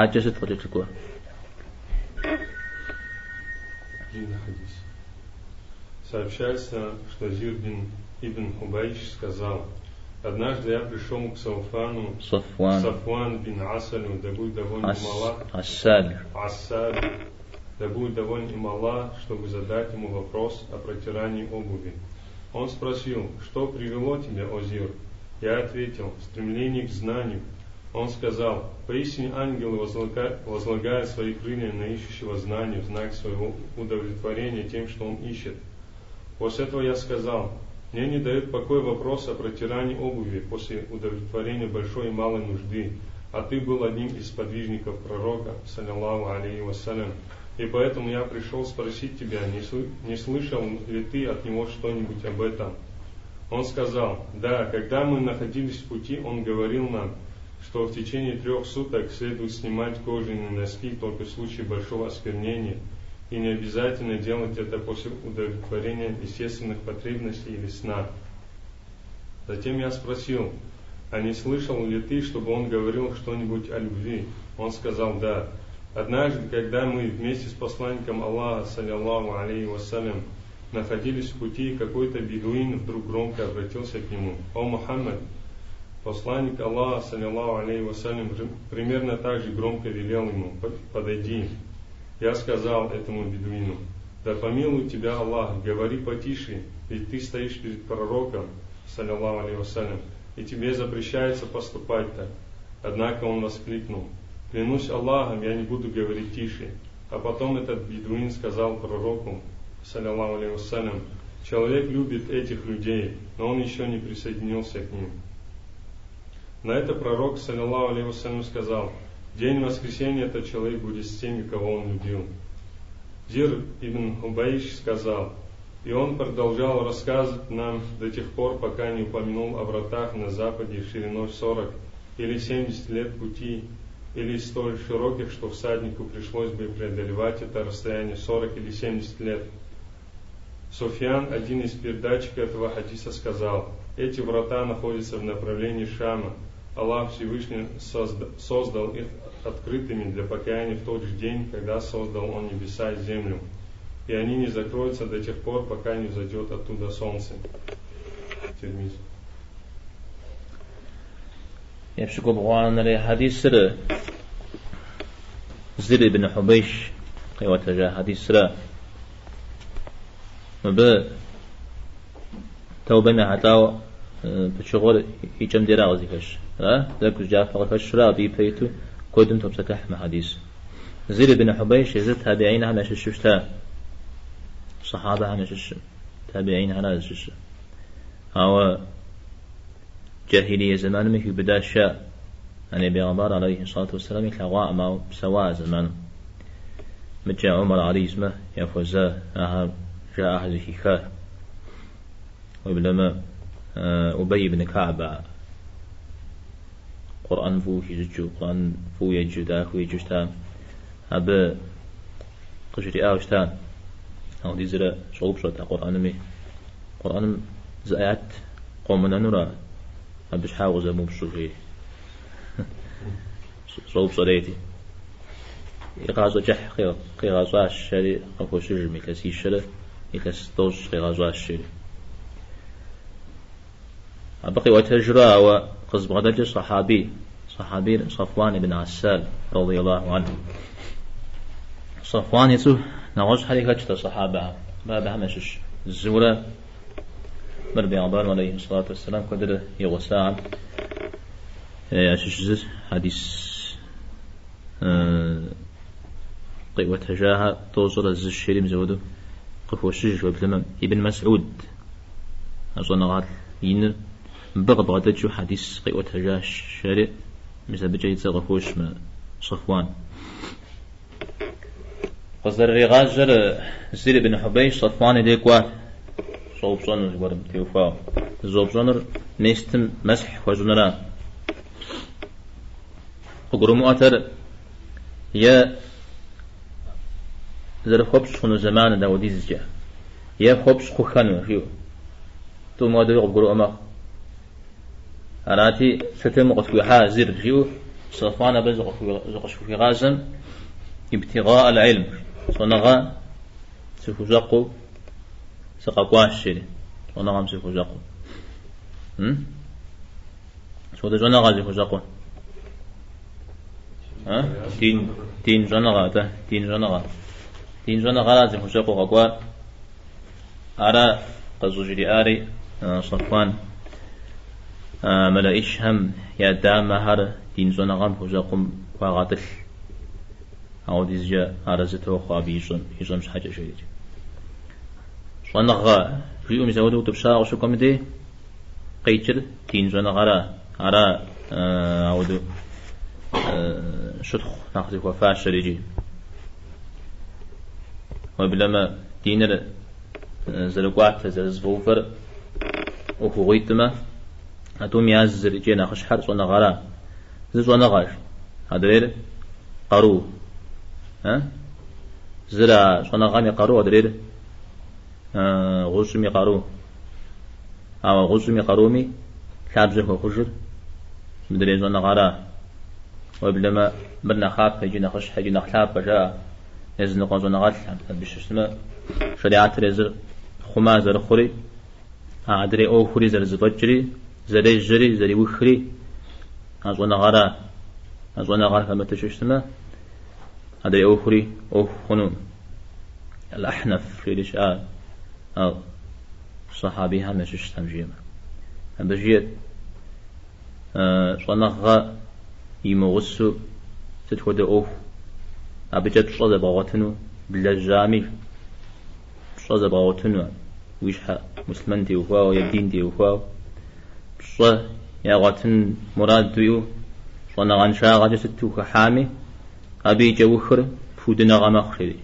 Адэкӏэ сыт къыкӏэлъыкӏуэр? Длинный хадис. Сообщается, что Зир бин Ибн Хубайш сказал, Однажды я пришел к Сауфану, Сафуан, Сафуан бин Асалю, да будет доволен им Аллах, Ассаль, Ассаль, да будет доволен им Аллах, чтобы задать ему вопрос о протирании обуви. Он спросил, что привело тебя, о Зир? Я ответил, стремление к знанию. Он сказал, поистине ангелы возлагают свои крылья на ищущего знания в знак своего удовлетворения тем, что он ищет. После этого я сказал, мне не дает покоя вопрос о протирании обуви после удовлетворения большой и малой нужды, а ты был одним из подвижников пророка, саллиллаху алейхи вассалям, и поэтому я пришел спросить тебя, не слышал ли ты от него что-нибудь об этом? Он сказал, да, когда мы находились в пути, он говорил нам, что в течение 3 суток следует снимать кожаные носки только в случае большого осквернения, и не обязательно делать это после удовлетворения естественных потребностей или сна. Затем я спросил, а не слышал ли ты, чтобы он говорил что-нибудь о любви? Он сказал, да. Однажды, когда мы вместе с посланником Аллаха, саллиллаху алейхи вассалям, находились в пути, какой-то бедуин вдруг громко обратился к нему: «О Мухаммад!» Посланник Аллаха, саллиллаху алейхи вассалям, примерно так же громко велел ему: «Подойди». Я сказал этому бедуину: «Да помилует тебя Аллах, говори потише, ведь ты стоишь перед пророком, саллиллаху алейхи вассалям, и тебе запрещается поступать так». Однако он воскликнул: «Клянусь Аллахом, я не буду говорить тише». А потом этот бедуин сказал пророку, саллиллаху алейхи вассалям: «Человек любит этих людей, но он еще не присоединился к ним». На это пророк, саллиллаху алейхи вассалям, сказал: «В день воскресения этот человек будет с теми, кого он любил». Зир ибн Хубайш сказал, и он продолжал рассказывать нам до тех пор, пока не упомянул о вратах на западе шириной 40 или 70 лет пути, или столь широких, что всаднику пришлось бы преодолевать это расстояние 40 или 70 лет. Суфьян, один из передатчиков этого хадиса, сказал: эти врата находятся в направлении Шама. Аллах Всевышний создал их открытыми для покаяния в тот же день, когда создал Он небеса и землю. И они не закроются до тех пор, пока не взойдет оттуда солнце. Тирмизи. Епщыкӏубгъуанэрей хьэдисыр Зир ибн Хубейш къиӏуэтэжа хьэдисрэ. Мыбы Тэубэм ехьэлӏауэ пычыгъуэр и кӏэм дера къызыхэщ. Ра? Дэгу джафэ къыхэщрэ абы ипэ иту куэдым топсэлъыхь мы хьэдис. Зир ибн Хубейш езыр табиинхэм ящыщу щыта. Сахабэхэм ящыщу. Табиинхэра зыщыщу. Ауэ джахилие зэманым хиубыда щыӏэ. Ани бегъымбар алейхи салату вассалам илъэгъуаӏым, ауэ псэуа зэманым. Мыкӏэ Умар Алий сымэ яхуэза, ахэр жаӏахэр зэхиха. Уеблэмэ Убей ибн Кааб Къурӏэн фӏыуэ хищӏыкӏыу, Къурӏэн фӏыуэ еджэу, дахэу еджэу щыта. Абы къыжриӏауэ щыта. Апхуэдизрэ щӏэупщӏэт а Къурӏэнми. Къурӏэным зы аят къомынэнура, абы щхьа укъызэмыупщӏу жери. Щӏэупщӏэрейти. И гъащӏэ кӏыхь къигъэщӏащ, жари къыхощыжым, илъэсищэрэ илъэс тӏощӏ къигъэщӏащ, жери. Абы къиӏуэтэжурэ, ауэ къызбгъэдэкӏыр сахьаби, сахьабир Сафуан ибн Ассал, радиаллаху анху. Сафуан и цӏыху нэгъуэщӏхэри хэтщ сахьабэхэм, абыхэм ящыщ зыурэ мыр бегъымбарым алейхи салату вассалам куэдрэ и гъусахэм ящыщ зы хьэдис къиӏуэтэжахэр тӏощӏрэ зы жери мис апхуэдэу къыхощыж, уеблэмэ Ибн Масӏуд, а щӏэныгъэлӏ иныр, мыбы къыбгъэдэкӏыу хьэдис къиӏуэтэжащ, жари мис абыкӏэ и цӏэр къыхощ мы Сафуан. Къызэрыригъажьэр Зир ибн Хьубейш Сафуан и дей кӏуат, щӏэупщӏэну зыгуэрым теухуауэ. Зыщӏэупщӏэнур местым мэсхь хуэщӏыныра. Къыгурымыӏуэтэр е зэрыхуэпщӏ хъуну зэманыр дауэдизкӏэ, е хуэпщӏ хъухэну, жиӏэу. Тӏум хуэдэуи къыбгурыӏуэ мэхъу. Арати, сытым укъытхуихьа Зир, жиӏэу. Сафуан абы зыкъыщыхуигъазэм ибтигъа аль-илм, щӏэныгъэ сыхущӏэкъуу сыкъэкӏуащ, жери, щӏэныгъэм сыхущӏэкъуу. Сыт хуэдэ щӏэныгъэ зыхущӏэкъур? Дин, дин щӏэныгъэ, атӏэ, дин щӏэныгъэ. Дин щӏэныгъэра зыхущӏэкъуу къэкӏуар. Ара къыщӏыжриӏари Сафуан мэлэӏичхэм я дамэхэр дин щӏэныгъэм хущӏэкъум хуагъэтӏылъ. Ауэдизкӏэ арэзы тохъуэ абы ищӏэм щхьэкӏэ жери. Щӏэныгъэ жиӏэу мис ауэдэу утӏыпщауэ къыщыкӏуэм дей къикӏыр дин щӏэныгъэра, ара ауэдэу щытхъу нэхъ зыхуэфащэр икӏи. Уеблэмэ диныр зэрыкӏуатэ, зэрызэфӏэувэр ӏуэхугъуитӏмэ, а тӏум я зыр икӏи нэхъыщхьэр щӏэныгъэра. Зы щӏэныгъэщ, адрейр къару. Зыр а щӏэныгъэм и къару, адрейр гъущӏым и къару. Ауэ гъущӏым и къаруми лъабжьэ хуэхъужыр мыдрей щӏэныгъэра. Уеблэмэ, мыр нэхъапэ икӏи нэхъыщхьэ икӏи нэхъ лъапӏэ жаӏэ языныкъуэ щӏэныгъэлӏхэм. Абы щыщытмэ, шэриатыр езыр хъума зэрыхъури, а адрей ӏуэхури зэрызэфӏэкӏри, зэрежьэри, зэриухри а щӏэныгъэра. А щӏэныгъэр хэмыту щыщытмэ, адрей ӏуэхури ӏуэху хъуну. Аль-Ахнаф жери щыӏа а сахьабихэм ящыщтэм жиӏэмэ. Абы жиӏэт, щӏэныгъэ имыгъусэу сыт хуэдэ ӏуэху абыкӏэ пщӏэ зэбгъэгъуэтыну блэжьами, пщӏэ зэбгъэгъуэтыну уи щхьэ муслъымэн теухуауэ е дин теухуауэ, пщӏэ ягъуэтын мурад уиӏэу щӏэныгъэншагъэкӏэ сыт ухыхьами, абы и кӏэухыр пудыныгъэ мэхъу, жери.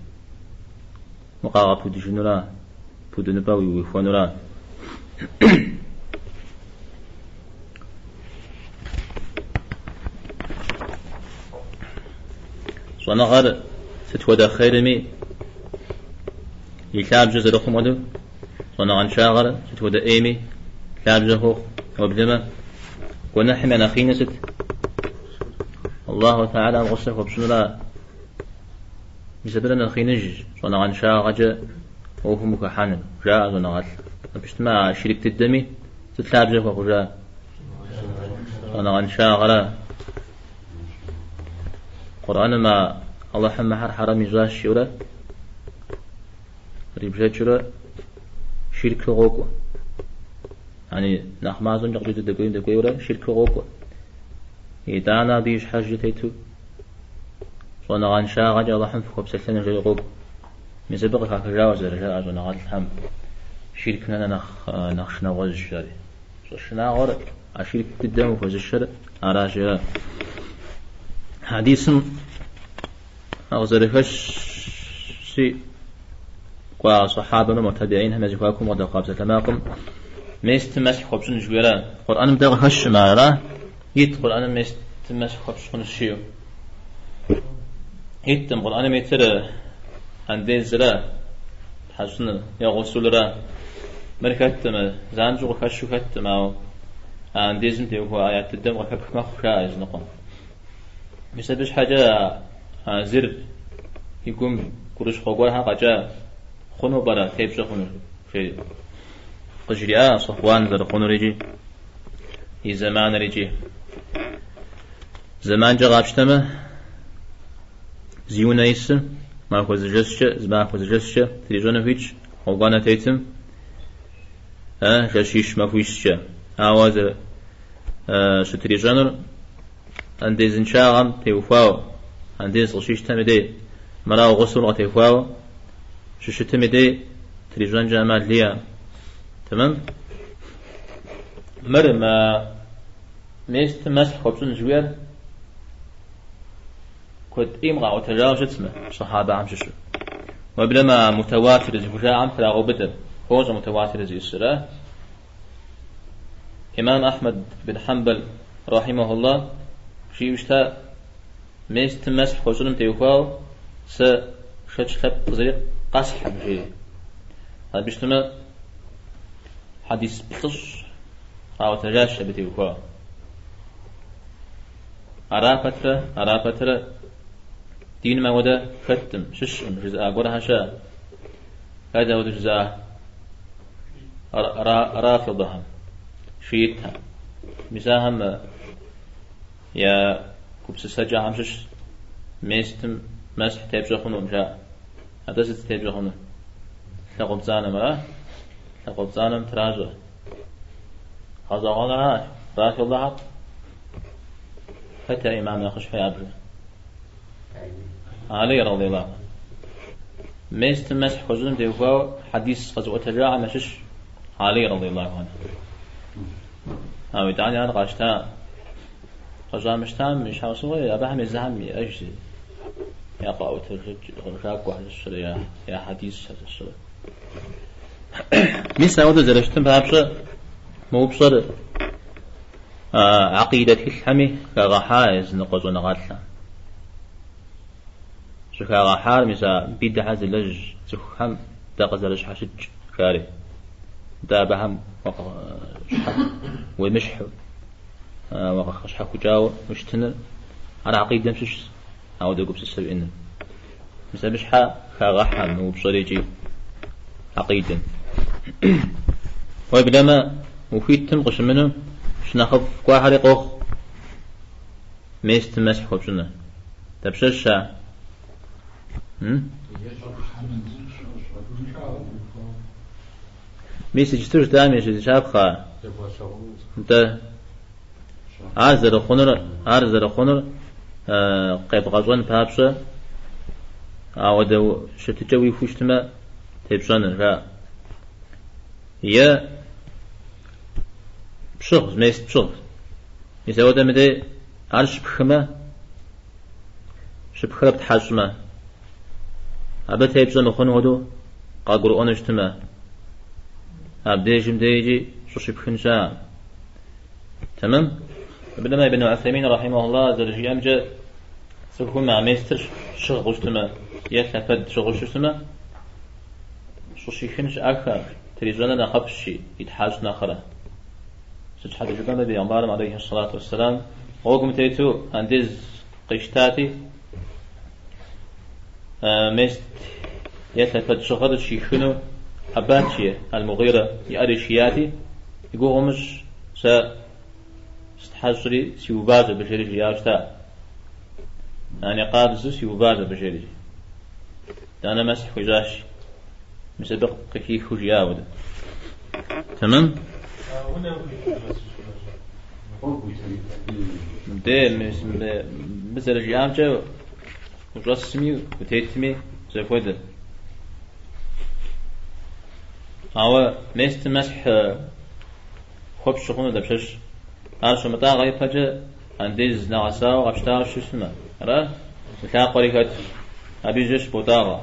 Укъагъэпудыжынура, пудыныпӏэ уихуэнура? Щӏэныгъэр сыт хуэдэ хъерми и лъабжьэ зэрыхъум хуэдэу, щӏэныгъэншагъэр сыт хуэдэ ӏейми лъабжьэ хуохъу. Уеблэмэ, гуэныхьым я нэхъ иныр сыт? Аллаху Тэхьэлам гъусэ хуэпщӏынура? Мис абы нэхъ иныжщ щӏэныгъэншагъэкӏэ ӏуэхум ухыхьэныр, жаӏэ щӏэныгъэлӏ. Абы щытмэ, а ширк дыдэми сыт лъабжьэ хуэхъужа? Щӏэныгъэншагъэра? Къурӏэным а Алыхьым мыхьэр хьэрэм ищӏащ жиӏэурэ, кърибжэкӏыурэ ширкыр къокӏуэ. Яни нэхъ мащӏэмкӏэ къыщӏидзэу дэкӏуейм дэкӏуейурэ ширкыр къокӏуэ. Итӏанэ абы и щхьэжкӏэ тету щӏэныгъэншагъэкӏэ Алыхьым фыхуэпсэлъэну жери къокӏуэ. Мис абы къыхахыжауэ зэрыжаӏэ щӏэныгъэлӏхэм ширк нэнэ нэхъ шынагъуэжь жари. Щӏэшынагъуэр а ширк дыдэм ухуэзышэр аращ. Хьэдисым къызэрыхэщщи, кӏуа сахьабэмрэ табиинхэм я зэхуакум къыдэхъуа псалъэмакъым местым мэсхь хуэпщӏын жыхуиӏэра. Къурӏэным дэ къыхэщым ара? Ит Къурӏэным местым мэсхь хуэпщӏ хъунущ жиӏэу. Иткъым Къурӏэным итыр андезра, тхьэщӏыныр е гъусулра. Мыр хэткъым, занщӏэу къыхэщу хэткъым, ауэ а андезым теухуа аят дыдэм къыхэпх мэхъу, жаӏэ языныкъуэм. Мис абы щхьэкӏэ а Зир и гум гурыщхъуэ гуэрхэр къэкӏа хъуну пӏэрэ, тепщӏэ хъуну, жери. Къыжриӏа Сафуан зэрыхъунур икӏи и зэманыр икӏи. Зэманкӏэ къапщтэмэ, зи унэ исым махуэ зы жэщкӏэ, зы махуэ зы жэщкӏэ трищӏэну хуитщ, гъуэгуанэ тетым жэщищ махуищкӏэ. Ауэ щытрищӏэнур андезыншагъэм теухуауэ, андез къыщищтэм и дей, мырауэ гъусул къытехуауэ щыщытым и дей трищӏэнкӏэ ӏэмал иӏэкъым. Тэмэм? Мыр мы местым мэсхь хуэпщӏын жыхуиӏэр куэд ӏейм къаӏуэтэжауэ щытмэ, сахьабэхэм щыщу. Уеблэмэ а мутауатир зыхужаӏэм трагъэубыдэр, фощӏэ мутауатир зиӏысыр, а? Имам Ахьмэд бин Хьэмбэл, рахьимахуллах, жиӏэу щыта местым мэсхь хуэщӏыным теухуауэ сэ шэч лъэпкъ зыри къэсхьым, жери. Абы щытмэ, хьэдис плӏыщӏ къаӏуэтэжащ абы теухуауэ. Ара пэтрэ, ара пэтрэ диным ауэдэ хэттым, щыщкъым, жызыӏа гуэрхэр щыӏэ. Хэт ауэдэ жызыӏа? Рафидахэм, шиитхэм. Мис ахэм я гупсысэкӏэхэм щыщ местым мэсхь тепщӏэ хъунукъым, жаӏэ. Атӏэ сыт тепщӏэ хъунур? Лъакъуэ пцӏанэм, ара? Лъакъуэ пцӏанэм тращӏэ. Гъэщӏэгъуэнращ, рафидахэр хэт я имам нэхъыщхьэу ябжыр? Алий радиаллаху. Местым мэсхь хуэщӏыным теухуауэ хьэдис къэзыӏуэтэжахэм ящыщ Алий радиаллаху анху. Ауэ итӏани ар къащта. Къыщӏамыщтам и щхьэусыгъуэ абыхэм езыхэм иӏэж я къэӏуэтэжакӏуэхэр зыщрэ я хьэдисхэр зыщрэ. Мис ауэдэ зэрыщытым папщӏэ мы упщӏэр акъидэ тхылъхэми хагъэхьа языныкъуэ щӏэныгъэлӏхэм. Щӏыхагъэхьар мис а бидхьэ зылэжь цӏыхухэм дакъызэрыщхьэщыкӏ жари. Дэ абыхэм уемыщхьу, уакъыхэщхьэхукӏауэ ущытыныр ар акъидэм щыщщ, ауэдэ гупсысэ уиӏэныр. Мис абы щхьэ хагъэхьэ мы упщӏэр икӏи акъидэм. Уеблэмэ, ухуитым къыщымынэу щынэхъыфӏ кӏуэхэри къохъу местым мэсхь хуэпщӏыныр. Дапщэщ ар? Мис иджысту жытӏам и щапхъэ. Нтӏэ, ар зэрыхъунур, ар зэрыхъунур къебгъэщӏэн папщӏэ, ауэдэ щытыкӏэ уихуэу щытмэ, тепщӏэныр, жаӏэ. Е пщыгъ, мест пщыгъ. Мис ауэдэ мыдей ар щыпхымэ, щыпхырэ птхьэщӏмэ, абы тепщӏэ мыхъун хуэдэу къагурыӏуэну щытмэ, абдежым дежи щӏыщыпхын щыӏэкъым. Тэмэм? Уеблэмэ Ибн Усаймин рахьимахуллах зэрыжиӏэмкӏэ, цӏыхум а местыр щыгъыу щытмэ, е лъэпэд щыгъыу щытмэ, щӏыщихын щыӏэххэкъым, трищӏэныр нэхъыфӏщи, итхьэщӏ нэхърэ. Сыт щхьэкӏэ жыпӏэмэ, бегъымбарым алейхи ссалату уэсселам гъуэгум тету андез къищтати, мест е лъэпэд щыгъыр щихыну ӏэбат жи Аль-Мугъирэ и ӏэр ишияти, и гугъу умыщӏ, сэ стхьэщӏри сиуващ абы жери жиӏауэ щыта. Яни къабзэу сиуващ абы жери. Итӏанэ мэсхь хуищӏащ. Мис абы къыхихыу жиӏа ауэдэ. Тэмэм? Мыбде, мыбы зэрыжиӏамкӏэ, ущӏэсми, утетми зэхуэдэ. Ауэ местым мэсхь хуэпщӏ хъуну дапщэщ? Ар щомытӏагъэ ипэкӏэ андез нэгъэсауэ къэпщтауэ щытмэ, ара? Уи лъакъуэри хэт? Абы иужькӏэ щыботӏагъэ.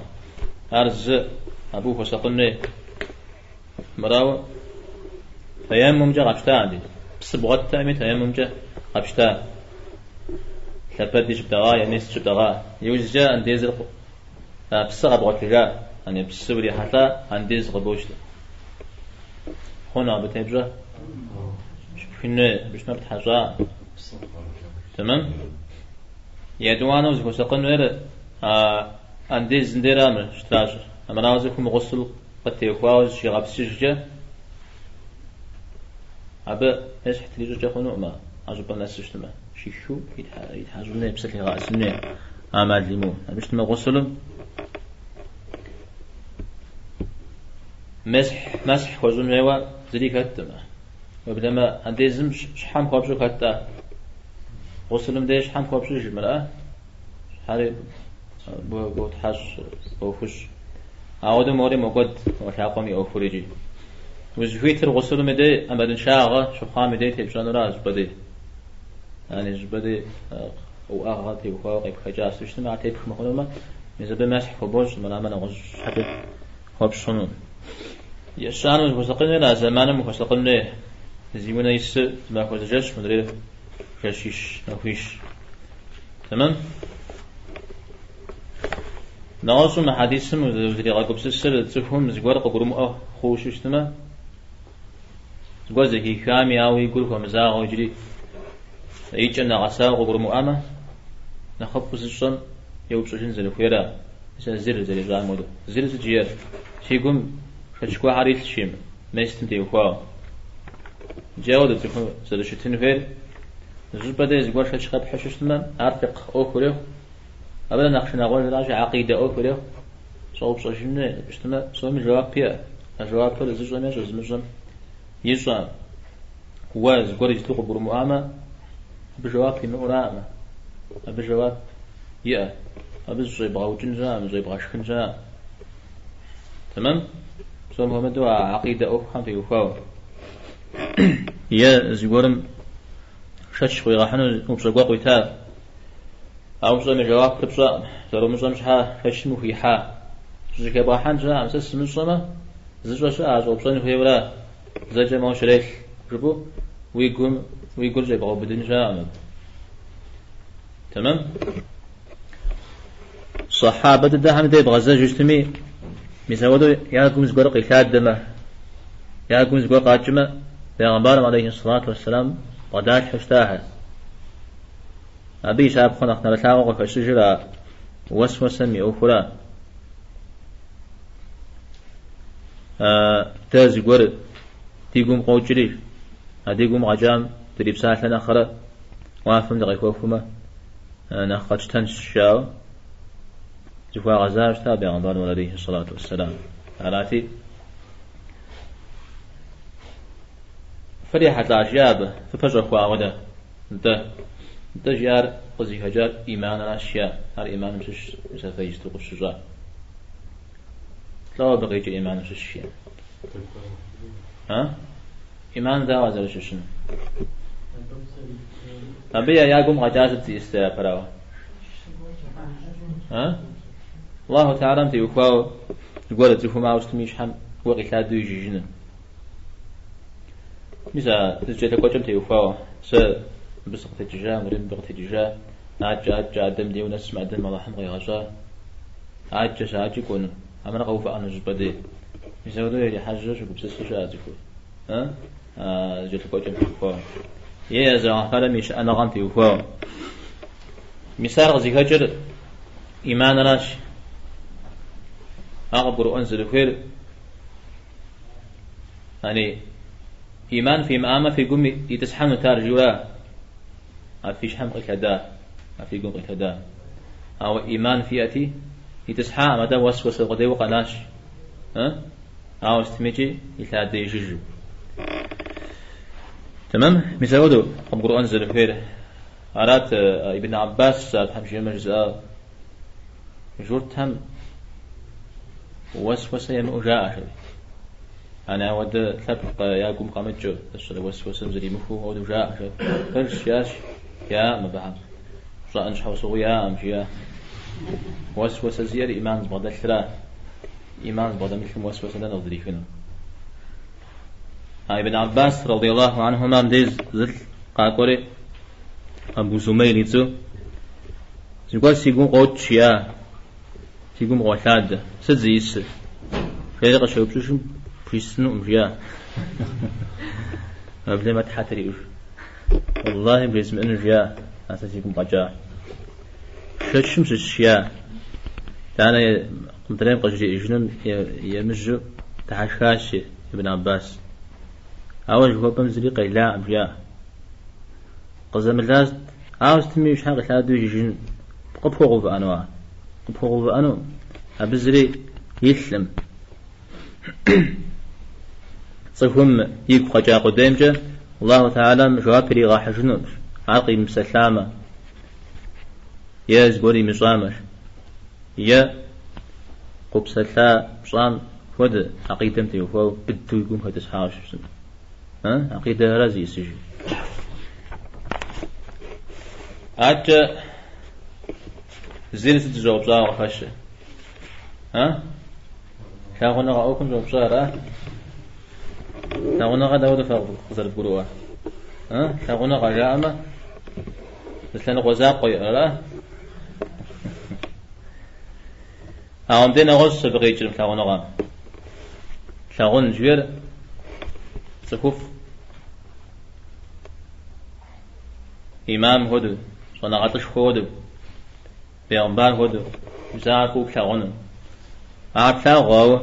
Ар зы, абы ухуэсакъын хуей. Мырауэ, тэеммумкӏэ къэпщта андез. Псы бгъуэттэкъыми тэеммумкӏэ къэпщта. Лъэпэди щыптӏэгъа е мест щыптӏэгъа. Иужькӏэ андезыр псы къэбгъуэтыжа, яни псы урихьэлӏа андез къыбощтэ. Хъуну абы тепщӏэ? Щыпхын хуей, абы щытмэ птхьэщӏа. Тэмэм? Етӏуанэу зыхуэсакъын хуейр а андезым дера мыр щытращӏэр. Амырауэ цӏыхум гъусл къытехуауэ зыщигъэпскӏыжкӏэ, абы месхь трищӏэкӏэ хъунукъым а щӏыпӏэм нэсу щытмэ. Щихыу итхьэщӏын хуей, псы лъигъэӏэсын хуей ӏэмал имыӏэу. Абы щытмэ гъусылым Месхь, мэсхь хуэщӏын хуейуэ зыри хэткъым. Уеблэмэ, андезым щхьэм хуэпщӏу хэт-тӏэ? Гъусылым деж щхьэм хуэпщӏыжым, ара? Щхьэри ботхьэщӏ, бохущӏ. Ауэдэу мори мокӏуэд, мо лъакъуэм и ӏуэхур икӏи. Узыхуитыр гъусылым и дей ӏэмалыншагъэ щыхъуам и дей тепщӏэнура щӏыпӏэ дей? Яни щӏыпӏэ дей уӏэгъэ теухуауэ къепхэкӏа сыту щытмэ, ар тепх мыхъунумэ, мис абы мэсхь хуэбощӏ, мырамэ нэгъуэщӏ щхьэкӏэ хуэпщӏ хъуну. Ещанэу узыхуэсакъын хуейр а зэманым ухуэсакъын хуей. Зи унэ исыр зы махуэ зы жэщ, мыдрейр жэщищ, махуищ. Тэмэм? Нэгъуэщӏу мы хьэдисым узригъэгупсысыр цӏыхум зыгуэр къыгурымыӏуэ хъууэ щытмэ, зыгуэр зэхихами, ауэ и гур хуэмызагъэу иджыри. И кӏэм нэгъэсауэ къыгурымыӏуамэ, нэхъыфӏу зыщӏэм еупщӏыжын зэрыхуейра, мис а Зир зэрищӏам хуэдэу. Зир сыт жиӏэр? Си гум шэч гуэрхэр илъщ, жи, местым теухуауэ. Иджы ауэдэ цӏыхур зэрыщытын хуейр, зыщӏыпӏэ дей зыгуэр шэч къэпхьу щытмэ, ар фикъх ӏуэху ирехъу. Абы нэхъ шынагъуэжращи, акъидэ ӏуэху ирехъу. Щӏэупщӏэжын хуей щытмэ, псоми жэуап иӏэ. А жэуапыр зыщӏэм ещӏэ, зымыщӏэм ищӏэ. Уэ зыгуэр иджыту къыбгурымыӏуамэ, абы жэуап имыӏэураӏымэ, абы жэуап иӏэ. Абы зыщӏебгъэукӏын щыӏэкъым, зыщӏебгъэшхын щыӏэкъым. Тэмэм? Псом хуэмыдэу а акъидэ ӏуэхухэм теухуауэ. Е зыгуэрым шэч къуигъэхьыну упщӏэ гуэр къуита. А упщӏэм и жэуапыр пщӏэкъым, зэрумыщӏэм щхьа шэчым ухихьа. Зыщӏыхебгъэхьэн щыӏэкъым, сэ сымыщӏэмэ, зыщӏэ щыӏэ, а щӏэупщӏэн хуейуэра? Зэкӏэ моуэ щрелъ, жыпӏэу уи гум, уи гур щӏебгъэубыдын щыӏэкъым абы. Тэмэм? Сахьабэ дыдэхэм дей бгъэзэжу щытми, мис ауэдэу я гум зыгуэр къилъадэмэ, я гум зыгуэр къакӏмэ, Бегъымбарым алейхи сэлату уэсселам бгъэдалъхьэу щытахэр. Абы и щапхъэ нэхъ нэрылъагъуу къыхэщыжыр а уэсуэсэм и ӏуэхура. Дэ зыгуэр ди гум къокӏри, а ди гум къэкӏам дрипсалъэ нэхърэ уафэм дыкъехуэхумэ, нэхъ къэтщтэнщ, жаӏэу зыхуагъэзауэ щыта Бегъымбарым алейхи сэлату уэсселам. Арати, фрихьэлӏа жиӏа абы, фыпэщӏэхуа ауэдэ? Нтӏэ. Нтӏэ, жиӏар къызыхэкӏар ӏиманыращ, жиӏа. Ар ӏиманым щыщщ, мис а фэ иджыту къыфщыщӏар. Лӏо абы къикӏыр ӏиманым щыщ, жиӏа. А? ӏиман дауэ зэрыщыщын? Абы я гум къэкӏар сыт зиӏысыр япэрауэ? А? Аллаху Тэхьэлам теухуауэ зыгуэр цӏыхум ауэ сытми и щхьэм гуэр къилъадэу ижыжыну. Мис а зыкӏэлъыкӏуэкӏэм теухуауэ, сэ мыбы сыкъытекӏыжа, мыдрейм мыбы къытекӏыжа, аткӏэ, аткӏэ, Адэм дей унэсмэ, Адэм Алыхьым къигъэщӏа, аткӏэ щыаткӏи кӏуэну, хьэмэрэ къэувыӏэну щӏыпӏэ дей. Мис апхуэдэу ирихьэжьэу щыгупсысу щыӏэ цӏыхур, а зыкӏэлъыкӏуэкӏэм теухуауэ, е езы Алыхьым и щыӏэныгъэм теухуауэ. Мис ар къызыхэкӏыр ӏиманыращ. Ар къыбгурыӏуэн зэрыхуейр. Яни, иман фимыӏамэ, фи гум итӏысхьэнут ар, жиӏэура? А фи щхьэм къилъэда, а фи гум къилъэда. Ауэ иман фиӏэти, итӏысхьаӏым, атӏэ уэсуэсэ къудейуэ къэнащ. Ауэ сытмикӏи илъадэ ижыжу. Тэмэм, мис апхуэдэу къыбгурыӏуэн зэрыхуейр. Арат Ибн Аббас ар Тхьэм жиӏэмэ жызыӏар. Журтхэм уэсуэсэ ямыӏэу жаӏэ, жери. Яни ауэдэ лъэпкъ я гум къэмыкӏыу, зыщӏэрэ уэсуэсэм зримыхыу ауэдэу жаӏэ, жери. Пэжщ, жиӏащ, яӏэм абыхэм. Щӏаӏэн щхьэусыгъуи яӏэм, жиӏа. Уэсуэсэ зиӏэр ӏиман зыбгъэдэлъра. ӏиман зыбгъэдэмылъым уэсуэсэ дэнэ къыздрихыну? А Ибн Аббас, радиаллаху анхумам деж зылӏ къакӏуэри, Абу Зумейл и цӏэу, Зыгуэр си гум къокӏ, жиӏа, си гум къолъадэ, сыт зиӏысыр? Жери къыщеупщӏыжым, бжесӏэнукъым, жиӏа. Проблемэ тхьэ триӏуж. Уэллахи бжесмыӏэну, жиӏа, а сэ си гум къэкӏа. Шэчым щыщ, жиӏа. Итӏанэ мыдрейм къыжриӏэжыным емыжьэу дыхьэшхащ Ибн Аббас. Ауэ жыхуэпӏэм зыри къелакъым, жиӏа. Къызэмылащ, ауэ сытми уи щхьэ къилъадэу ижыжын къыпхуэгъэувыӏэну ар? Къыпхуэгъэувыӏэну? Абы зыри илъым. Цӏыхум игу къэкӏа къудеймкӏэ Аллаху Тэхьэлам жэуап иригъэхьыжынущ, ар къимыпсэлъамэ, е зыгуэр имыщӏамэщ, е къопсэлъа пщӏам хуэдэ акъидэм теухуауэ быдэу и гум хэтӏысхьауэ щытмэ. Акъидэра зиӏысыжыр. Аткӏэ Зир сыт зыщӏэупщӏауэ къыхэщыр? Лъагъуныгъэ ӏуэхум щӏэупщӏа ара? Лъагъуныгъэ дауэдэу фэ къызэрыбгурыӏуэр? Лъагъуныгъэ жаӏэмэ, зы лъэныкъуэ закъуэ иӏэр ара? Ауэ мыбдеж нэгъуэщӏщ абы къикӏыр лъагъуныгъэм. Лъагъун жиӏэр цӏыхуфӏ. Имам хуэдэу, щӏэныгъэлӏышхуэ хуэдэу, бегъымбар хуэдэу, мис ар фӏыуэ плъагъуну. Ар плъагъу, ауэ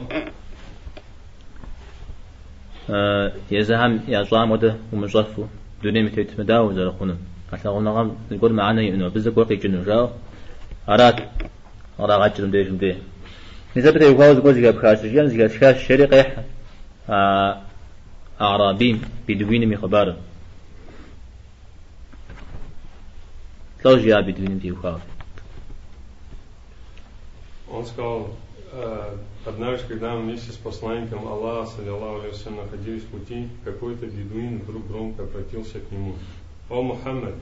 езыхэм ящӏам хуэдэ умыщӏэфу дунейм и тетмэ, дауэ зэрыхъунур? А лъагъуныгъэм зыгуэр мыхьэнэ иӏэну, абы зыгуэр къикӏыну, жаӏэу арат кърагъэкӏыр мыбдежым дей. Мис абы теухуауэ зыгуэр зэхэпха щыжиӏэм, зэхэсхащ, жери къехь а А'рабийм, бедуиным и хъыбарыр. Лӏо жиӏа бедуиным теухуауэ? Он сказал, однажды, когда мы вместе с посланником Аллаха, صلى الله عليه وسلم, находились в пути, какой-то бедуин вдруг громко обратился к нему. О Мухаммад!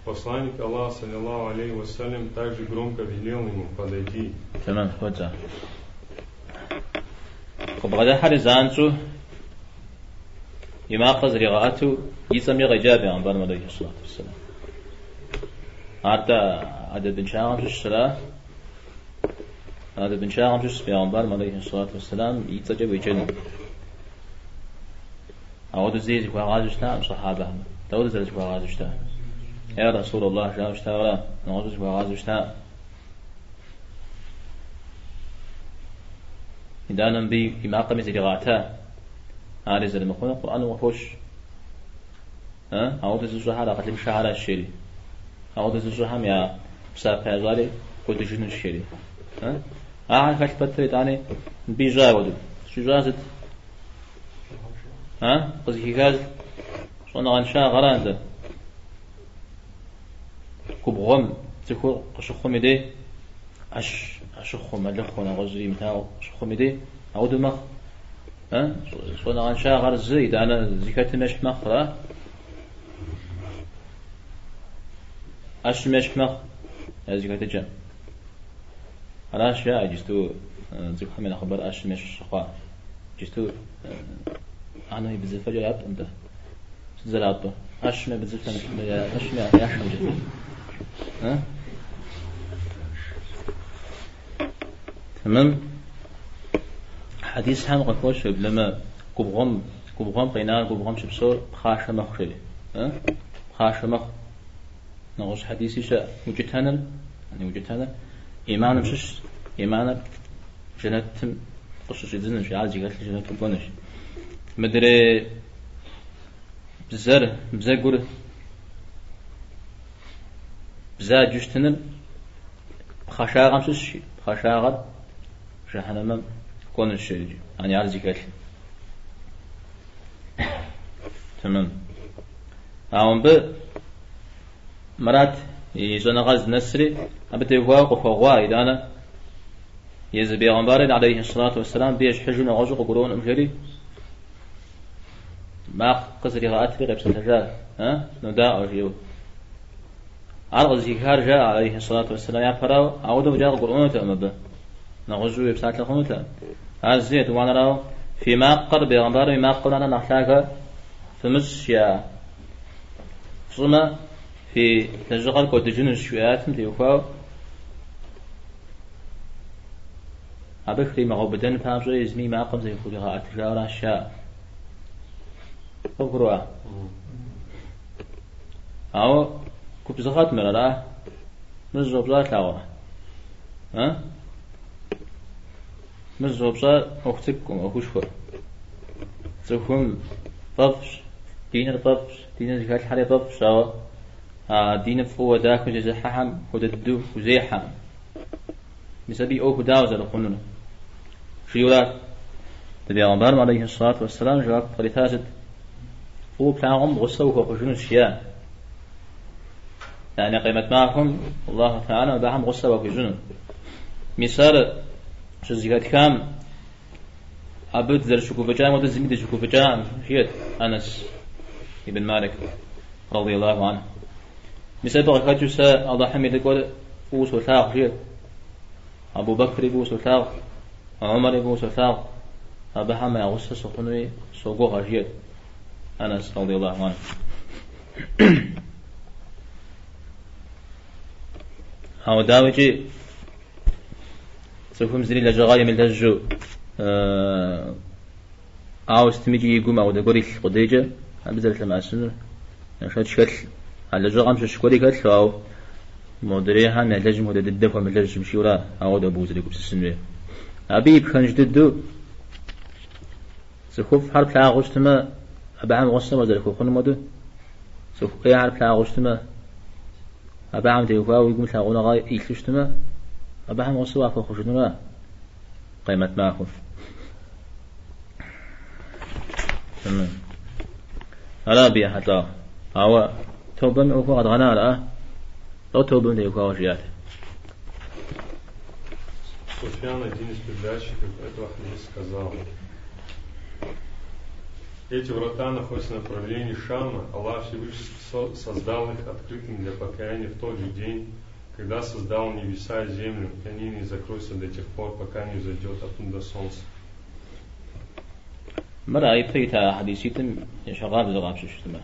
Посланник Аллаха, صلى الله عليه وسلم, также громко велел ему, подойди. Тэмэм, хуэдза. Къыбгъэдыхьэри занщӏэу и макъыр зригъэӏэту и цӏэмкӏэ къеджа бегъымбарым алейхи сэлату уэсселам. Ар-тӏэ ӏэдэбыншагъэм щыщщ, ара? Ӏэдэбыншагъэм щыщщ бегъымбарым алейхи сэлату уэсселам и цӏэкӏэ уеджэну. Ауэдэу зэи зыхуагъазэу щытакъым сахьабэхэм. Дауэдэу зэрызыхуагъазэу щытар? Я Расул Аллах жаӏэу щытауэ ара? Нэгъуэщӏу зыхуагъазэу щытакъым. Итӏанэ мыбы и макъми зригъэӏэта. Ари зэрымыхъунур Къурӏэным къыхощ. Ауэдэу зыщӏэхэр акъылыншэхэращ жери. Ауэдэу зыщӏэхэм я псапэ ящӏари кӏуэдыжынущ жери. Ахэр хэлъ пэтрэ итӏани мыбы ищӏа ауэдэу. Щӏищӏар сыт? Къызыхихар щӏэныгъэншагъэра нтӏэ? Губгъуэм цӏыхур къыщыхъум и дей, ӏэщ, ӏэщыхъуэ, мэлыхъуэ, нэгъуэщӏри имытауэ къыщыхъум и дей, ауэдэу мэхъу. Щӏэныгъэншагъэр зы, итӏанэ зыхэтым ещхь мэхъу, ара? ӏэщым ещхь мэхъу я зыхэтыкӏэм. Аращ жаӏэ иджысту цӏыхухэм я нэхъыбэр ӏэщым ещхь щыхъуа. Иджысту анэм и быдзыфэкӏэ япӏым дэ. Сыт зэрапӏыр? ӏэщым я быдзыфэм, ӏэщым я шэмкӏэ. Тэмэм. Хьэдисхэм къыхощ уеблэмэ губгъуэм, губгъуэм къинар губгъуэм щыпсэур пхъашэ мэхъу жери. Пхъашэ мэхъу. Нэгъуэщӏ хьэдиси щыӏэ. Укӏытэныр, укӏытэныр иманым щыщщ. Иманыр жэнэтым къыщыщӏидзынущ, ар зыхэлъыр жэнэтым кӏуэнущ. Мыдрей бзэр, бзэгур бзаджэу щытыныр пхъашагъэм щыщщ, пхъашагъэр жыхьэнэмэм кӏуэнущ иджы, ани ар зыхэлъ. Тэмэм. Ауэ мыбы мырат и щӏэныгъэр здынэсри, абы теухуауэ къыхуэгъуа, итӏанэ езы бегъымбарыр алейхи сэлату уэсселам абы ещхьыжу нэгъуэщӏу къыгурыӏуэнкъым жери, макъ къызэригъэӏэтри къепсэлъэжа, нодаӏуэ жиӏэу. Ар къызыхихар жаӏэ, алейхи сэлату уэсселам, япэрауэ, ауэдэу фӏэкӏа къыгурыӏуэнутэкъым абы. Нэгъуэщӏу уепсалъэ хъунутэкъым. Ар зы етӏуанэрауэ, фи макъыр, бегъымбарым и макъым нэхърэ нэхъ лъагэ фымыщӏ, жиӏа. Фщӏымэ, фи лэжьыгъэр кӏуэдыжынущ, жиӏэ аятым теухуауэ. Абы хримыгъэубыдэн папщӏэ езыми и макъым зыхуригъэӏэтыжауэращ, жаӏэ. Къывгурыӏуа? Ауэ губзыгъэт мыр, ара? Мыр зыщӏэпщӏар лъагъуэ. А? Мыр зыщӏэпщӏар ӏуэху цӏыкӏукъым, ӏуэхушхуэ. Цӏыхум фӏэфӏщ, диныр фӏэфӏщ, диныр зыхэлъхьэри фӏэфӏщ, ауэ а диныр фӏыуэ дахэу зезыхьэхэм хуэдэ дыдэу хузехьэкъым. Мис абы и ӏуэху дауэ зэрыхъунур? Жиӏэурат. Ди бегъымбарым алейхи сэлату уэсселам жэуап къритащ сыт? Фӏыуэ плъагъум гъусэ ухуэхъужынущ, жиӏа. Яни къемэт махуэм Аллаху Теалэм абыхэм гъусэ уахуищӏыну. Мис ар щызэхэтхам абы дызэрыщыгуфӏыкӏам хуэдэу зыми дыщыгуфӏыкӏакъым, жиӏэт Анас ибн Малик, радиаллаху анху. Мис абы къыхэкӏыу сэ Аллахьым и лӏыкӏуэр фӏыуэ солъагъу, жиӏэт. Абу Бэкри фӏыуэ солъагъу, Умэри фӏыуэ солъагъу, абыхэм я гъусэ сыхъунуи согугъэ, жиӏэт Анас, радиаллаху анху. Ауэ дауикӏи цӏыхум зыри лэжьыгъэ имылэжьу, ауэ сытмикӏи и гум ауэдэ гуэр илъ къудейкӏэ абы зэрылъэмыӏэсынур шэч хэлъ. А лэжьыгъэм щыщ гуэри хэлъу, ауэ модрейхэм ялэжьым хуэдэ дыдэ хуэмылэжьым жиӏэурэ, ауэдэ абы узэрегупсысын хуейр. Абы и пхэнж дыдэу цӏыхуфӏхэр плъагъуу щытмэ, абыхэм гъусэ уазэрыхуэхъунум хуэдэу, цӏыху ӏейхэр плъагъуу щытмэ, абыхэм теухуауэ уи гум лъагъуныгъэ илъу щытмэ, абыхэм гъусэ уахуэхъужынура къемэт махуэм. Тэмэм. Ара абы ехьэлӏауэ. Ауэ тобэм и ӏуэхур къэдгъэна ара? Лӏо тобэм теухуауэ жиӏат. Суфьян, один из передатчиков этого хадиса, сказал: Эти врата находятся в направлении Шама. Аллах Всевышний создал их открытыми для покаяния в тот же день, когда создал небеса и землю, и они не закроются до тех пор, пока не взойдет оттуда солнце. Мыр а ипэ ита хьэдиситӏым ещхьыркъабзэу къапщтэу щытмэ.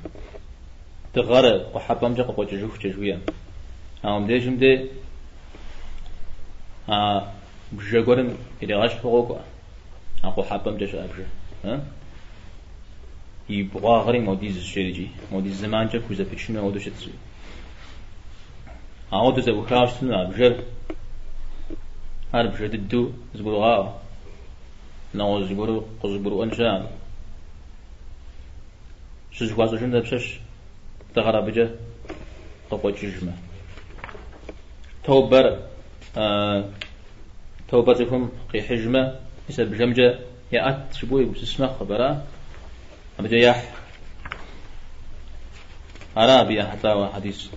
Дыгъэр къухьэпӏэмкӏэ къыкъуэкӏыжыхукӏэ жыхуиӏэм. Ауэ мыбдежым де а бжэ гуэрым иригъэщхьу къокӏуэ. А къухьэпӏэмкӏэ щыӏэ бжэ. И бгъуагъри модиз жери икӏи, модиз зэманкӏэ пхузэпычыну ауэдэу щытщ. Ауэдэу зэӏухауэ щытыну а бжэр, ар бжэ дыдэу зыгурыгъаӏуэ. Нэгъуэщӏ зыгуэру къыщӏыгурыӏуэн щыӏэкъым. Щызэхуащӏыжын дапщэщ дыгъэр абыкӏэ къыкъуэкӏыжмэ. Тобэр тобэ цӏыхум къихьыжмэ, мис а бжэмкӏэ яӏэт жыпӏэу егупсыс мэхъу абы, ара? Абыкӏэ яхь. Ара абы ехьэлӏауэ хьэдис.